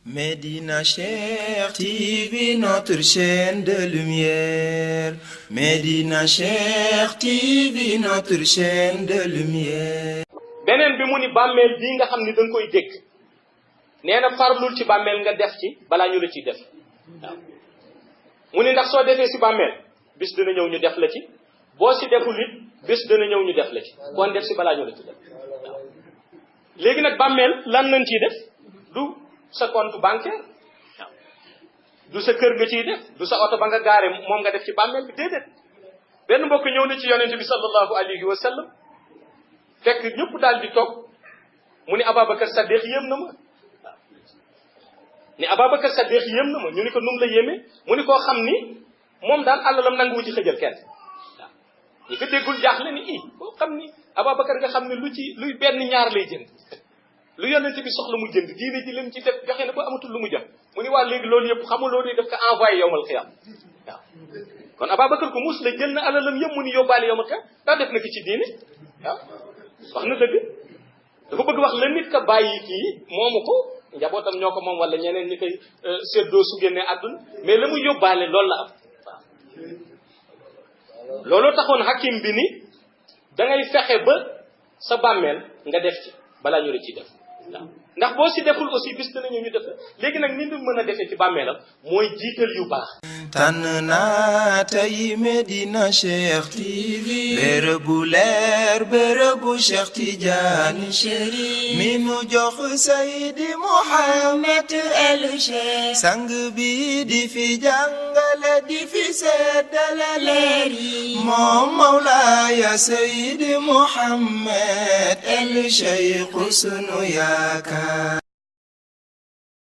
Médina Cheikh TV, notre chaîne de lumière. Médina Cheikh TV, notre chaîne de lumière. beneen bi mu ni bàmmeel bii nga xam ni da nga koy dégg nee na farlul ci bàmmeel nga def ci balaa ñu la ciy def waaw mu ni ndax soo defee si bàmmeel bis dina ñëw ñu def la ci boo si deful it bis dina ñëw ñu def la ci kon def si balaa ñu la ci def waaw léegi nag bàmmeel lan lañ ciy def du sa compte bancaire waaw du sa kër nga ciy def du sa oto ba nga gaare moom nga def ci bàmmeel bi déedéet benn mbokk ñëw na ci yonente bi sallallahu alayhi wa sallam fekk ñëpp daal di toog mu ni Ababacar Saddiq yéem na ma waaw ni Ababacar Saddiq yéem na ma ñu ni ko num la yéeme mu ni koo xam ni moom daal àllalam nanguwu ci xëjal kenn waaw ñi ko déggul jaaxle ni koo xam ni Ababacar nga xam ne luy benn ñaar lay jënd lu yonente bi soxla mu jënd diine ji leen ci def joxe na ba amatul lu mu jëm mu ni waa léegi loolu yëpp xamul loolu def ko envoyé yowmal xiyam waaw kon Ababacar ko mus la jël na àllalam yëpp mu ni yóbbaale yowmal xiyam daa def na ki ci diine waaw wax na dëgg dafa bëgg wax la nit ka bàyyi kii moomu ko njabootam ñoo ko moom wala ñeneen ñi koy séddoo su génnee àdduna mais la mu yóbbaale loolu la am waaw looloo taxoon hakim bi ni da ngay fexe ba sa bàmmeel nga def ci balaa ñu la ciy def waaw ndax boo si deful aussi bis danañu ñu def léegi nag ni ñu mën a defee ci bàmmeelam mooy jiital yu baax. tànn naa tey Médina Cheikh TV. bërëbu leer bërëbu Cheikh Tidiane Chérif. mi nu jox Seydi Mouhamed El Cheikh. sang bi di fi jàngale di fi seddale leer yi. moom Mawlaaya Seydi Mouhamed El Cheikh sunu yaakaar.